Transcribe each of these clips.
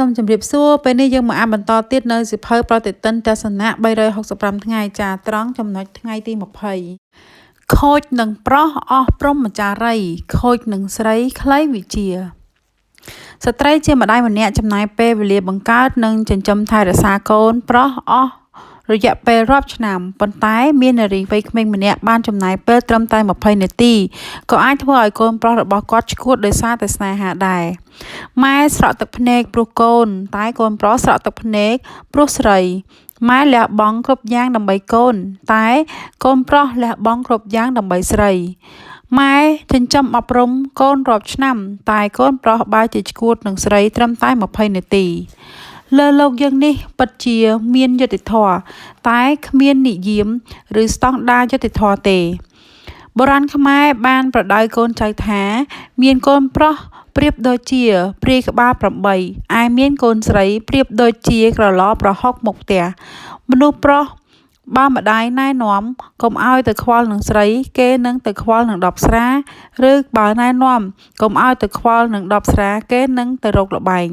សូមជម្រាបសួរពេលនេះយើងមកអានបន្តទៀតនៅសៀវភៅប្រតិទិនទស្សនៈ365ថ្ងៃចាត្រង់ចំណុចថ្ងៃទី20ខូចនឹងប្រុសអស់ព្រហ្មចារីខូចនឹងស្រីខ្លីវិជាស្ត្រីជាម្ដាយម្នាក់ចំណាយពេលវេលាបង្កើតនិងចិញ្ចឹមថែរក្សាកូនប្រុសអស់រយៈពេលរាប់ឆ្នាំប៉ុន្តែមាននារីវ័យក្មេងម្នាក់បានចំណាយពេលត្រឹមតែ20នាទីក៏អាចធ្វើឲ្យកូនប្រុសរបស់គាត់ឆ្កួតដោយសារតែស្នេហាដែរម៉ែស្រក់ទឹកភ្នែកព្រោះកូនតែកូនប្រុសស្រក់ទឹកភ្នែកព្រោះស្រីម៉ែលះបង់គ្រប់យ៉ាងដើម្បីកូនតែកូនប្រុសលះបង់គ្រប់យ៉ាងដើម្បីស្រីម៉ែចិញ្ចឹមអប់រំកូនរាប់ឆ្នាំតែកូនប្រុសបែរជាឆ្កួតនឹងស្រីត្រឹមតែ20នាទីលើលោកយើងនេះពិតជាមានយុត្តិធម៌តែគ្មាននិយាមឬស្តង់ដារយុត្តិធម៌ទេបុរាណខ្មែរបានប្រដៅកូនចៅថាមានកូនប្រុសប្រៀបដូចជាព្រាយក្បាល8ឯមានកូនស្រីប្រៀបដូចជាក្រឡប្រហុកមុខផ្ទះមនុស្សប្រុសបើម្ដាយណែនាំកុំឲ្យទៅខ្វល់នឹងស្រីគេនឹងទៅខ្វល់នឹង10ស្រាឬបើណែនាំកុំឲ្យទៅខ្វល់នឹង10ស្រាគេនឹងទៅរកល្បែង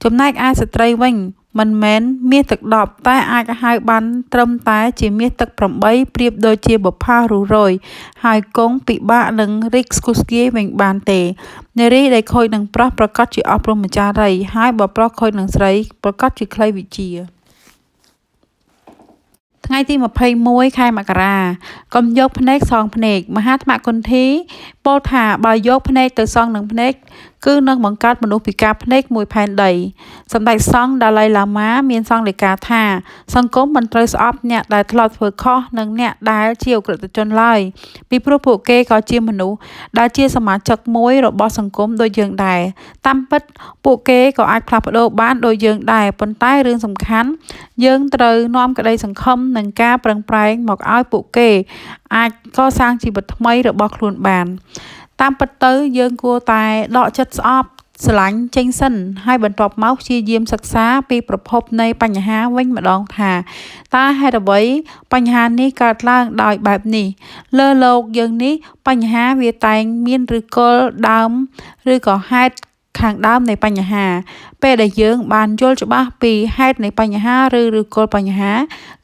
ចំណែកឯស្ត្រីវិញមិនមែនមាសទឹក10តែអាចហៅបានត្រឹមតែជាមាសទឹក8ប្រៀបដូចជាបុប្ផារុះរយហើយគង់ពិបាកនឹងរីកស្គុះស្គាយវិញបានទេនារីដែលខូចនឹងប្រុសប្រកាសជាអស់ព្រហ្មចារីហើយបើប្រុសខូចនឹងស្រីប្រកាសជាខ្លីវិជ្ជាថ្ងៃទី21ខែមករាកុំយកភ្នែកសងភ្នែកមហាត្មគុន្ធីពោលថាបើយកភ្នែកទៅសងនឹងភ្នែកគឺនឹងបង្កើតមនុស្សពិការភ្នែកមួយផែនដីសម្ដេចសង្ឃដាឡៃឡាម៉ាមានសង្ឃលេខាថាសង្គមមិនត្រូវស្អប់អ្នកដែលធ្លាប់ធ្វើខុសនិងអ្នកដែលជាឧក្រិដ្ឋជនឡើយពីព្រោះពួកគេក៏ជាមនុស្សដែលជាសមាជិកមួយរបស់សង្គមដូចយើងដែរតាមពិតពួកគេក៏អាចផ្លាស់ប្ដូរបានដូចយើងដែរប៉ុន្តែរឿងសំខាន់យើងត្រូវនាំក្តីសង្ឃឹមនិងការប្រឹងប្រែងមកឲ្យពួកគេអាចកសាងជីវិតថ្មីរបស់ខ្លួនបានតាមពិតទៅយើងគួរតែដកចិត្តស្អប់ស្រឡាញ់ចេញសិនហើយបន្ទាប់មកព្យាយាមសិក្សាពីប្រភពនៃបញ្ហាវិញម្ដងថាតើហេតុអ្វីបញ្ហានេះកើតឡើងដោយបែបនេះលើលោកយើងនេះបញ្ហាវាតែងមានឫសគល់ដើមឬក៏ហេតុខាងដើមនៃបញ្ហាពេលដែលយើងបានយល់ច្បាស់ពីហេតុនៃបញ្ហាឬឫសគល់បញ្ហា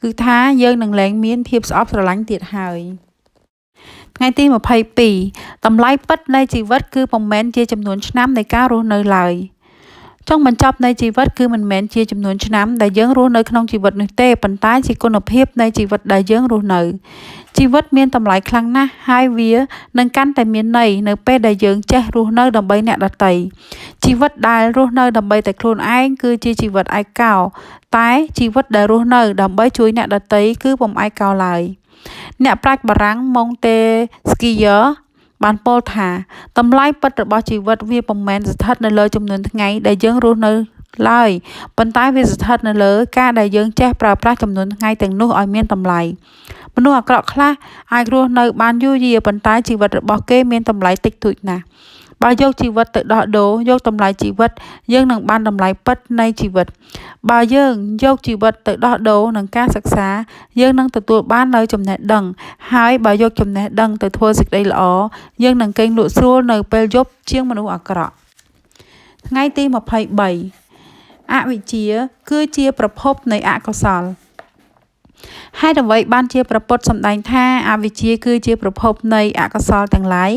គឺថាយើងនឹងលែងមានភាពស្អប់ស្រឡាញ់ទៀតហើយថ្ងៃទី22តម្លៃពិតនៃជីវិតគឺពុំមែនជាចំនួនឆ្នាំនៃការរស់នៅឡើយចុងបញ្ចប់នៃជីវិតគឺមិនមែនជាចំនួនឆ្នាំដែលយើងរស់នៅក្នុងជីវិតនោះទេប៉ុន្តែជាគុណភាពនៃជីវិតដែលយើងរស់នៅជីវិតមានតម្លៃខ្លាំងណាស់ហើយវានឹងកាន់តែមានន័យនៅពេលដែលយើងចេះរស់នៅដើម្បីអ្នកដទៃជីវិតដែលរស់នៅដើម្បីតែខ្លួនឯងគឺជាជីវិតឯកោតែជីវិតដែលរស់នៅដើម្បីជួយអ្នកដទៃគឺពុំឯកោឡើយអ្នកប្រាជ្ញបារាំងម៉ុងតេស្គីយើបានពោលថាតម្លៃពិតរបស់ជីវិតវាពុំមែនស្ថិតនៅលើចំនួនថ្ងៃដែលយើងរស់នៅឡើយប៉ុន្តែវាស្ថិតនៅលើការដែលយើងចេះប្រើប្រាស់ចំនួនថ្ងៃទាំងនោះឲ្យមានតម្លៃមនុស្សអាក្រក់ខ្លះអាចរស់នៅបានយូរយារប៉ុន្តែជីវិតរបស់គេមានតម្លៃតិចតួចណាស់បើយកជីវិតទៅដោះដូរយកតម្លៃជីវិតយើងនឹងបានតម្លៃពិតនៃជីវិតបើយើងយកជីវិតទៅដោះដូរនឹងការសិក្សាយើងនឹងទទួលបាននូវចំណេះដឹងហើយបើយកចំណេះដឹងទៅធ្វើសេចក្តីល្អយើងនឹងគេងលក់ស្រួលនៅពេលយប់ជាងមនុស្សអាក្រក់ថ្ងៃទី23អវិជ្ជាគឺជាប្រភពនៃអកុសលហេតុអ្វីបានជាព្រះពុទ្ធសម្ដែងថាអវិជ្ជាគឺជាប្រភពនៃអកុសលទាំងឡាយ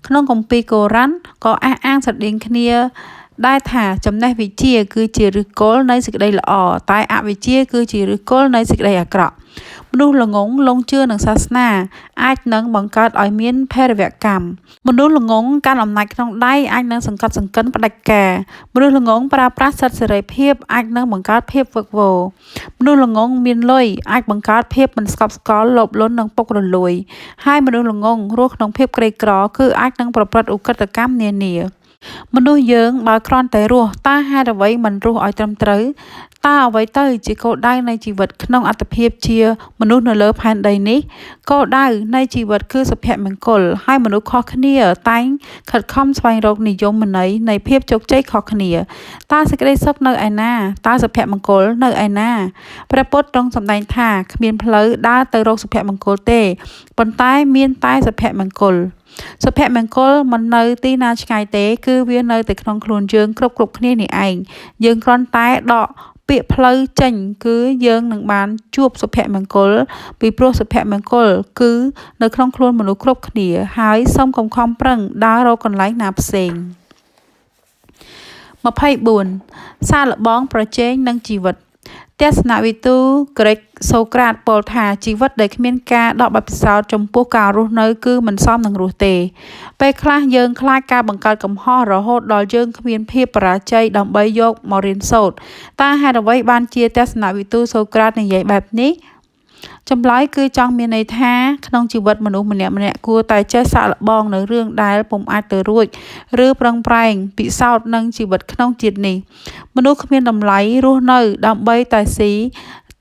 ក្នុងគម្ពីរកូរ៉ាន់ក៏អះអាងស្រដៀងគ្នាដែរថាចំណេះវិជ្ជាគឺជាឫសគល់នៃសេចក្តីល្អតែអវិជ្ជាគឺជាឫសគល់នៃសេចក្តីអាក្រក់មនុស្សល្ងង់លងជឿនឹងសាសនាអាចនឹងបង្កើតឲ្យមានភេរវកម្មមនុស្សល្ងង់កាន់អំណាចក្នុងដៃអាចនឹងសង្កត់សង្កិនផ្ដាច់ការមនុស្សល្ងង់ប្រើប្រាស់សិទ្ធិសេរីភាពអាចនឹងបង្កើតភាពវឹកវរមនុស្សល្ងង់មានលុយអាចបង្កើតភាពមិនស្កប់ស្កល់លោភលន់និងពុករលួយហើយមនុស្សល្ងង់រស់ក្នុងភាពក្រីក្រគឺអាចនឹងប្រព្រឹត្តឧក្រិដ្ឋកម្មនានាមនុស្សយើងបើគ្រាន់តែរស់តើហេតុអ្វីមិនរស់ឲ្យត្រឹមត្រូវតើអ្វីទៅជាគោលដៅនៃជីវិតក្នុងអត្ថភាពជាមនុស្សនៅលើផែនដីនេះគោលដៅនៃជីវិតគឺសុភមង្គលហើយមនុស្សខុសគ្នាតែងខិតខំស្វែងរកនិយមន័យនៃភាពជោគជ័យខុសគ្នាតើសេចក្តីសុខនៅឯណាតើសុភមង្គលនៅឯណាព្រះពុទ្ធទ្រង់សម្ដែងថាគ្មានផ្លូវដើរទៅរកសុភមង្គលទេប៉ុន្តែមានតែសុភមង្គល សុភមង្គលមិននៅទីណាឆ្ងាយទេ គឺវានៅតែក្នុងខ្លួនយើងគ្រប់ៗគ្នានេះឯង យើងគ្រាន់តែដកពាក្យផ្លូវចេញគឺយើងនឹងបានជួបសុភមង្គល ពីព្រោះសុភមង្គលគឺនៅក្នុងខ្លួនមនុស្សគ្រប់គ្នា ហើយសូមកុំខំប្រឹងដើររកកន្លែងណាផ្សេង។ 24 សាកល្បងប្រជែងនឹងជីវិត។ ទស្សនវិទូក្រិកសូក្រាតពោលថា ជីវិតដែលគ្មានការដកបទពិសោធន៍ចំពោះការរស់នៅគឺមិនសមនឹងរស់ទេ។ ពេលខ្លះយើងខ្លាចការបង្កើតកំហុសរហូតដល់យើងគ្មានភាពបរាជ័យដើម្បីយកមករៀនសូត្រ។ តើហេតុអ្វីបានជាទស្សនវិទូសូក្រាតនិយាយបែបនេះ? ចម្លើយគឺចង់មានន័យថា ក្នុងជីវិតមនុស្សម្នាក់ៗគួរតែចេះសាកល្បងនូវរឿងដែលពុំអាចទៅរួច ឬប្រឹងប្រែងពិសោធន៍នឹងជីវិតក្នុងជាតិនេះ។ មនុស្សគ្មានតម្លៃរស់នៅដើម្បីតែស៊ី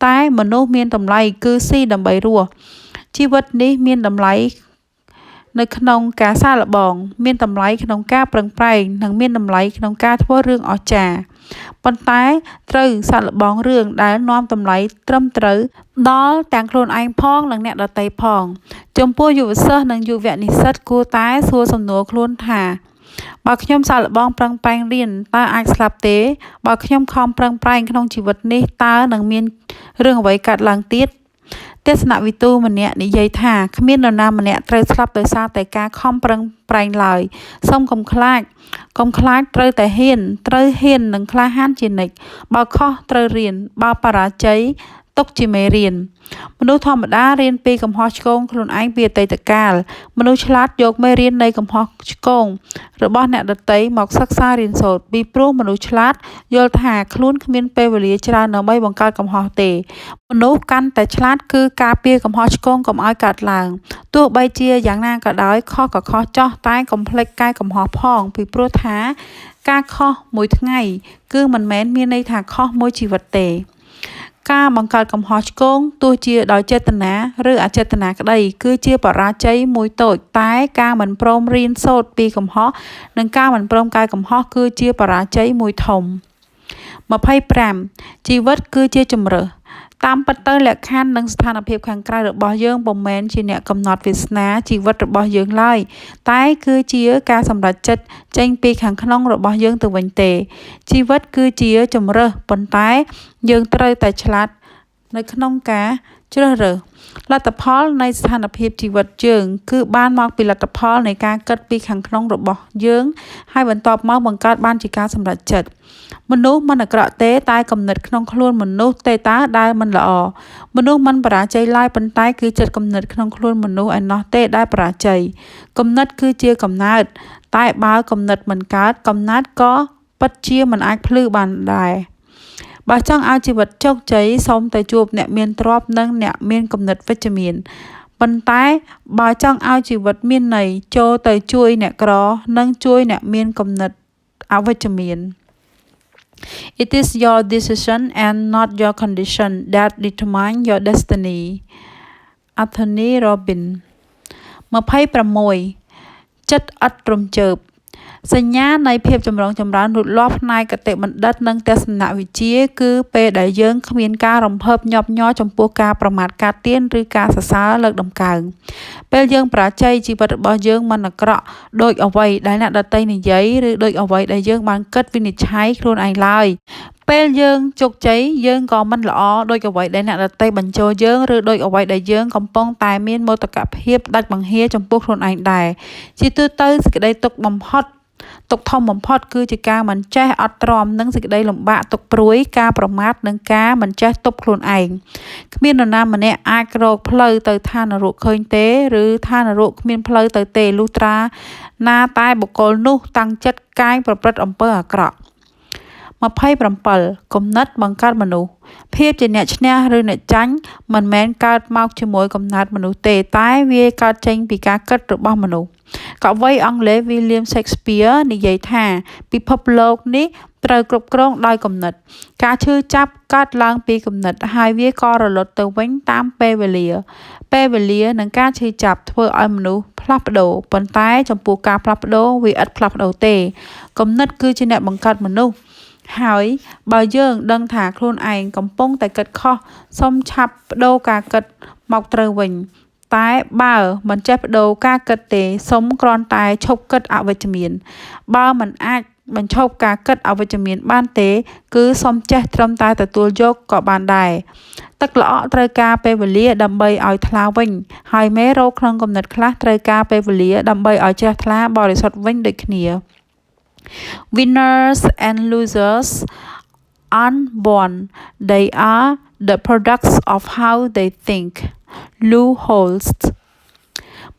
តែមនុស្សមានតម្លៃគឺស៊ីដើម្បីរស់។ ជីវិតនេះមានតម្លៃនៅក្នុងការសាកល្បង មានតម្លៃក្នុងការប្រឹងប្រែង និងមានតម្លៃក្នុងការធ្វើរឿងអស្ចារ្យ ប៉ុន្តែត្រូវសាកល្បងរឿងដែលនាំតម្លៃត្រឹមត្រូវដល់ទាំងខ្លួនឯងផងនិងអ្នកដទៃផង។ ចំពោះយុវសិស្សនិងយុវនិស្សិតគួរតែសួរសំណួរខ្លួនថា បើខ្ញុំសាកល្បងប្រឹងប្រែងរៀន តើអាចស្លាប់ទេ? បើខ្ញុំខំប្រឹងប្រែងក្នុងជីវិតនេះ តើនឹងមានរឿងអ្វីកើតឡើងទៀត? ទស្សនវិទូម្នាក់និយាយថា គ្មាននរណាម្នាក់ត្រូវស្លាប់ដោយសារតែការខំប្រឹងប្រែងឡើយ។ សូមកុំខ្លាច កុំខ្លាចត្រូវតែហ៊ាន ត្រូវហ៊ាននិងក្លាហានជានិច្ច។ បើខុសត្រូវរៀន បើបរាជ័យទុកជាមេរៀន។ មនុស្សធម្មតារៀនពីកំហុសឆ្គងខ្លួនឯងពីអតីតកាល មនុស្សឆ្លាតយកមេរៀននៃកំហុសឆ្គងរបស់អ្នកដទៃមកសិក្សារៀនសូត្រ ពីព្រោះមនុស្សឆ្លាតយល់ថាខ្លួនគ្មានពេលវេលាច្រើនដើម្បីបង្កើតកំហុសទេ។ មនុស្សកាន់តែឆ្លាតគឺការពារកំហុសឆ្គងកុំឲ្យកើតឡើង ទោះបីជាយ៉ាងណាក៏ដោយ ខុសក៏ខុសចុះ តែកុំភ្លេចកែកំហុសផង ពីព្រោះថាការខុសមួយថ្ងៃគឺមិនមែនមានន័យថាខុសមួយជីវិតទេ។ ការបង្កើតកំហុសឆ្គងទោះជាដោយចេតនាឬអចេតនាក្តី គឺជាបរាជ័យមួយតូច តែការមិនព្រមរៀនសូត្រពីកំហុស និងការមិនព្រមកែកំហុសគឺជាបរាជ័យមួយធំ។ 25 ជីវិតគឺជាជម្រើស។ តាមពិតទៅលក្ខខណ្ឌនិងស្ថានភាពខាងក្រៅរបស់យើងពុំមែនជាអ្នកកំណត់វាសនាជីវិតរបស់យើងឡើយ តែគឺជាការសម្រេចចិត្តចេញពីខាងក្នុងរបស់យើងទៅវិញទេ។ ជីវិតគឺជាជម្រើស ប៉ុន្តែយើងត្រូវតែឆ្លាតនៅក្នុងការជ្រើសរើស។ លទ្ធផលនៃស្ថានភាពជីវិតយើងគឺបានមកពីលទ្ធផលនៃការគិតពីខាងក្នុងរបស់យើង ហើយបន្ទាប់មកបង្កើតបានជាការសម្រេចចិត្ត។ មនុស្សមិនអាក្រក់ទេ តែគំនិតក្នុងខ្លួនមនុស្សទេតើដែលមិនល្អ។ មនុស្សមិនបរាជ័យឡើយ ប៉ុន្តែគឺចិត្តគំនិតក្នុងខ្លួនមនុស្សឯណោះទេដែលបរាជ័យ។ គំនិតគឺជាកំណើត តែបើគំនិតមិនកើត កំណើតក៏ពិតជាមិនអាចភ្លឺបានដែរ។ បើចង់ឲ្យជីវិតជោគជ័យ សូមទៅជួបអ្នកមានទ្រព្យនិងអ្នកមានគំនិតវិជ្ជមាន ប៉ុន្តែបើចង់ឲ្យជីវិតមានន័យ ចូលទៅជួយអ្នកក្រនិងជួយអ្នកមានគំនិតអវិជ្ជមាន។ It is your decision and not your condition that determine your destiny. Anthony Robbins។ 26 ចិត្តឥតរំជើប។ សញ្ញានៃភាពចម្រុងចម្រើនលូតលាស់ផ្នែកគតិបណ្ឌិតនិងទស្សនវិជ្ជា គឺពេលដែលយើងគ្មានការរំភើបញាប់ញ័រចំពោះការប្រមាថកាត់ទានឬការសរសើរលើកតម្កើង។ ពេលយើងបរាជ័យ ជីវិតរបស់យើងមិនអាក្រក់ដូចអ្វីដែលអ្នកដទៃនិយាយ ឬដូចអ្វីដែលយើងបានគិតវិនិច្ឆ័យខ្លួនឯងឡើយ។ ពេលយើងជោគជ័យ យើងក៏មិនល្អដូចអ្វីដែលអ្នកដទៃបញ្ជោយើង ឬដូចអ្វីដែលយើងកំពុងតែមានមោទកភាពដាច់បង្ហៀរចំពោះខ្លួនឯងដែរ។ ជាទូទៅ សេចក្តីទុក្ខធំបំផុតគឺជាការមិនចេះអត់ទ្រាំនឹងសេចក្តីលំបាកទុក្ខព្រួយ ការប្រមាថ និងការមិនចេះទប់ខ្លួនឯង។ គ្មាននរណាម្នាក់អាចរកផ្លូវទៅឋាននរកឃើញទេ ឬឋាននរកគ្មានផ្លូវទៅទេ លុះត្រាណាតែបុគ្គលនោះតាំងចិត្តកែងប្រព្រឹត្តអំពើអាក្រក់។ 27 គំនិតបង្កើតមនុស្ស។ ភាពជាអ្នកឈ្នះឬអ្នកចាញ់មិនមែនកើតមកជាមួយកំណើតមនុស្សទេ តែវាកើតចេញពីការគិតរបស់មនុស្ស។ កវីអង់គ្លេស William Shakespeare និយាយថា ពិភពលោកនេះត្រូវគ្រប់គ្រងដោយគំនិត។ ការឈឺចាប់កើតឡើងពីគំនិត ហើយវាក៏រលត់ទៅវិញតាមពេលវេលា។ ពេលវេលានិងការឈឺចាប់ធ្វើឲ្យមនុស្សផ្លាស់ប្ដូរ ប៉ុន្តែចំពោះការផ្លាស់ប្ដូរវាឥតផ្លាស់ប្ដូរទេ។ គំនិតគឺជាអ្នកបង្កើតមនុស្ស ហើយបើយើងដឹងថាខ្លួនឯងកំពុងតែគិតខុស សូមឆាប់ប្ដូរការគិតមកត្រូវវិញ។ តែបើមិនចេះប្ដូរការគិតទេ សុំគ្រាន់តែឈប់គិតអវិជ្ជមាន បើមិនអាចបញ្ឈប់ការគិតអវិជ្ជមានបានទេ គឺសុំចេះត្រឹមតែទទួលយកក៏បានដែរ ទឹកល្អក់ត្រូវការពេលវេលាដើម្បីឲ្យថ្លាវិញ ហើយមេរោគក្នុងគំនិតខ្លះត្រូវការពេលវេលាដើម្បីឲ្យជ្រះថ្លាបរិសុទ្ធវិញដូចគ្នា Winners and losers aren't born, they are the products of how they think. Lou Holtz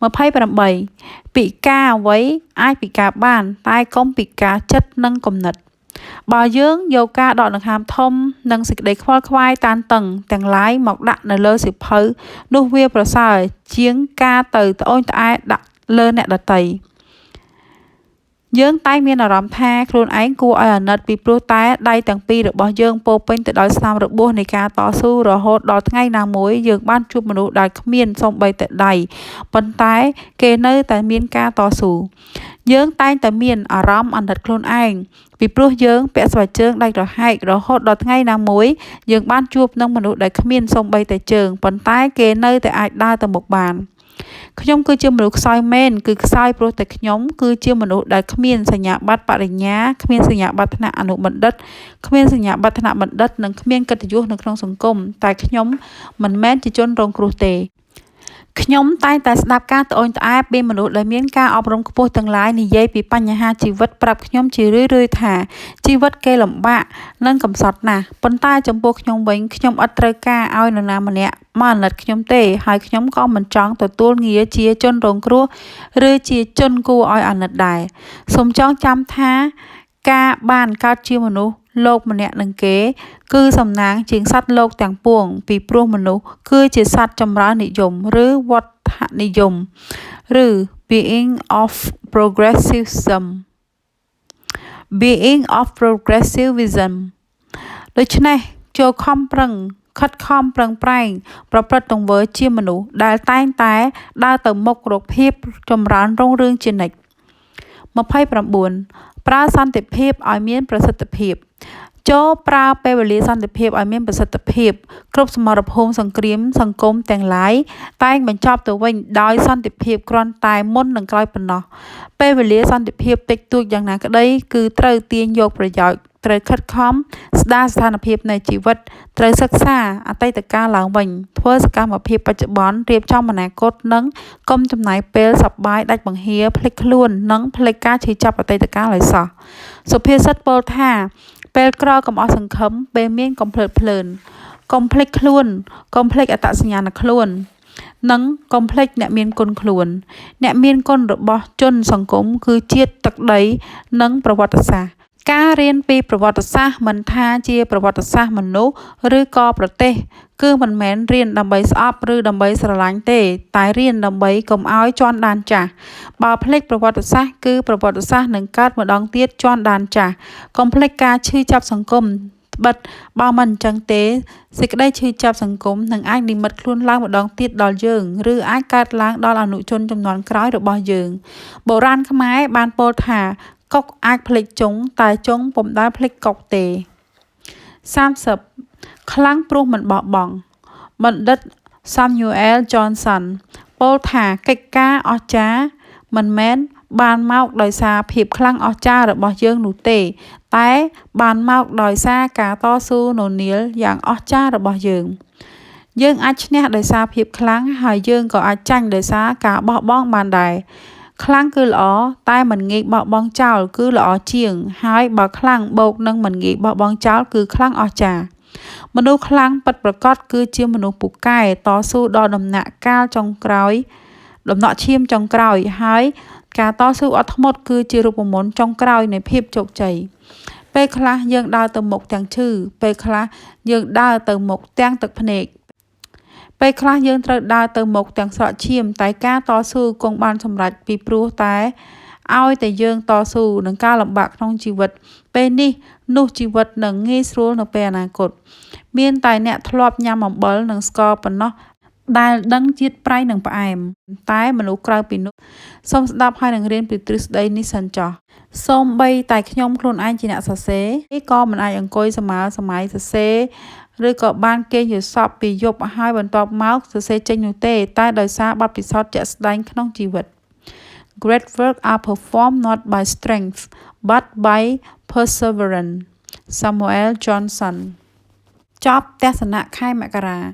28 ពិការអ្វីអាចពិការបាន តែកុំពិការចិត្តនិងគំនិត បើយើងយកការដកដង្ហើមធំ និងសេចក្តីខ្វល់ខ្វាយតានតឹងទាំងឡាយមកដាក់នៅលើសៀវភៅ នោះវាប្រសើរជាងការទៅត្អូញត្អែរដាក់លើអ្នកដទៃ យើងតែងមានអារម្មណ៍ថាខ្លួនឯងគួរឲ្យអាណិតពីព្រោះតែដៃទាំងពីររបស់យើងពោរពេញទៅដោយស្នាមរបួសនៃការតស៊ូរហូតដល់ថ្ងៃណាមួយយើងបានជួបមនុស្សដែលគ្មានសូម្បីតែដៃ ប៉ុន្តែគេនៅតែមានការតស៊ូ យើងតែងតែមានអារម្មណ៍អាណិតខ្លួនឯងពីព្រោះយើងពាក់ស្បែកជើងដាច់រហែករហូតដល់ថ្ងៃណាមួយយើងបានជួបនឹងមនុស្សដែលគ្មានសូម្បីតែជើង ប៉ុន្តែគេនៅតែអាចដើរទៅមុខបាន ខ្ញុំគឺជាមនុស្សខ្សោយមែន គឺខ្សោយព្រោះតែខ្ញុំគឺជាមនុស្សដែលគ្មានសញ្ញាបត្របរិញ្ញា គ្មានសញ្ញាបត្រថ្នាក់អនុបណ្ឌិត គ្មានសញ្ញាបត្រថ្នាក់បណ្ឌិត និងគ្មានកិត្តិយសនៅក្នុងសង្គម តែខ្ញុំមិនមែនជាជនរងគ្រោះទេ ខ្ញុំតែងតែស្តាប់ការត្អូញត្អែរពីមនុស្សដែលមានការអប់រំខ្ពស់ទាំងឡាយនិយាយពីបញ្ហាជីវិតប្រាប់ខ្ញុំជារឿយៗថាជីវិតគេលំបាកនិងកម្សត់ណាស់ ប៉ុន្តែចំពោះខ្ញុំវិញខ្ញុំឥតត្រូវការឲ្យនរណាម្នាក់មកអាណិតខ្ញុំទេ ហើយខ្ញុំក៏មិនចង់ទទួលងារជាជនរងគ្រោះឬជាជនគួរឲ្យអាណិតដែរ សូមចងចាំថាការបានកើតជាមនុស្សលោកម្នាក់នឹងគេ គឺសំណាងជាងសត្វលោកទាំងពួង ពីព្រោះមនុស្សគឺជាសត្វចម្រើននិយម ឬវឌ្ឍនិយម ឬ being of progressivism being of progressivism ដូច្នេះចូរខំប្រឹងខិតខំប្រឹងប្រែងប្រព្រឹត្តទង្វើជាមនុស្សដែលតែងតែដើរទៅមុខរកភាពចម្រើនរុងរឿងជានិច្ច 29 ប្រើសន្តិភាពឲ្យមានប្រសិទ្ធភាព ចូរប្រើពេលវេលាសន្តិភាពឲ្យមានប្រសិទ្ធភាព គ្រប់សមរភូមិសង្គ្រាមសង្គមទាំងឡាយតែងបញ្ចប់ទៅវិញដោយសន្តិភាពគ្រាន់តែមុននឹងក្រោយប៉ុណ្ណោះ ពេលវេលាសន្តិភាពតិចតួចយ៉ាងណាក្តី គឺត្រូវទាញយកប្រយោជន៍ ត្រូវខិតខំស្តារស្ថានភាពនៃជីវិត ត្រូវសិក្សាអតីតកាលឡើងវិញ ធ្វើសកម្មភាពបច្ចុប្បន្ន រៀបចំអនាគត និងកុំចំណាយពេលសប្បាយដាច់បង្ហៀរភ្លេចខ្លួន និងភ្លេចការឈឺចាប់អតីតកាលឲ្យសោះ សុភាសិតពោលថា ពេលក្រកុំអស់សង្ឃឹម ពេលមានកុំភ្លើតភ្លើន កុំភ្លេចខ្លួន កុំភ្លេចអត្តសញ្ញាណខ្លួន និងកុំភ្លេចអ្នកមានគុណខ្លួន អ្នកមានគុណរបស់ជនសង្គមគឺជាតិទឹកដីនិងប្រវត្តិសាស្ត្រ ការរៀនពីប្រវត្តិសាស្ត្រមិនថាជាប្រវត្តិសាស្ត្រមនុស្សឬក៏ប្រទេស គឺមិនមែនរៀនដើម្បីស្អប់ឬដើម្បីស្រឡាញ់ទេ តែរៀនដើម្បីកុំឲ្យជាន់ដានចាស់ បើភ្លេចប្រវត្តិសាស្ត្រគឺប្រវត្តិសាស្ត្រនឹងកើតម្តងទៀតជាន់ដានចាស់ កុំភ្លេចការឈឺចាប់សង្គម ត្បិតបើមិនអញ្ចឹងទេ សេចក្តីឈឺចាប់សង្គមនឹងអាចនិម្មិតខ្លួនឡើងម្តងទៀតដល់យើង ឬអាចកើតឡើងដល់អនុជនជំនាន់ក្រោយរបស់យើង បុរាណខ្មែរបានពោលថាកុកអាចភ្លេចជង់ តែជង់ពុំដែលភ្លេចកុកទេ 30 ខ្លាំងព្រោះមិនបោះបង់ បណ្ឌិត Samuel Johnson ពោលថាកិច្ចការអស្ចារ្យមិនមែនបានមកដោយសារភាពខ្លាំងអស្ចារ្យរបស់យើងនោះទេ តែបានមកដោយសារការតស៊ូននៀលយ៉ាងអស្ចារ្យរបស់យើង យើងអាចឈ្នះដោយសារភាពខ្លាំង ហើយយើងក៏អាចចាញ់ដោយសារការបោះបង់បានដែរ ខ្លាំងគឺល្អ តែមិនងាយបោះបង់ចោលគឺល្អជាង ហើយបើខ្លាំងបូកនឹងមិនងាយបោះបង់ចោលគឺខ្លាំងអស្ចារ្យ មនុស្សខ្លាំងពិតប្រាកដគឺជាមនុស្សពូកែតស៊ូដល់ដំណាក់កាលចុងក្រោយ ដំណក់ឈាមចុងក្រោយ ហើយការតស៊ូអត់ធ្មត់គឺជារូបមន្តចុងក្រោយនៃភាពជោគជ័យ ពេលខ្លះយើងដើរទៅមុខទាំងឈឺ ពេលខ្លះយើងដើរទៅមុខទាំងទឹកភ្នែក ពេលខ្លះយើងត្រូវដើរទៅមុខទាំងស្រក់ឈាម តែការតស៊ូគង់បានសម្រេចពីព្រោះតែឲ្យតែយើងតស៊ូនឹងការលំបាកក្នុងជីវិត ពេលនេះនោះជីវិតនឹងងាយស្រួលនៅពេលអនាគត មានតែអ្នកធ្លាប់ញ៉ាំអំបិលនិងស្ករប៉ុណ្ណោះ ដែលដឹងជាតិប្រៃនិងផ្អែម តែមនុស្សក្រៅពីនោះ សូមស្តាប់ហើយនឹងរៀនពីទ្រឹស្តីនេះសិនចុះ សូម្បីតែខ្ញុំខ្លួនឯងជាអ្នកសរសេរ ក៏មិនអាចអង្គុយស្រមើស្រមៃសរសេរ ឬក៏បានគេងយល់សប្តិពីយប់ហើយបន្ទាប់មកសរសេរចេញនោះទេ តែដោយសារបទពិសោធន៍ជាក់ស្តែងក្នុងជីវិត Great work are performed not by strength but by perseverance. Samuel Johnson ចប់ទស្សនៈខែមករា។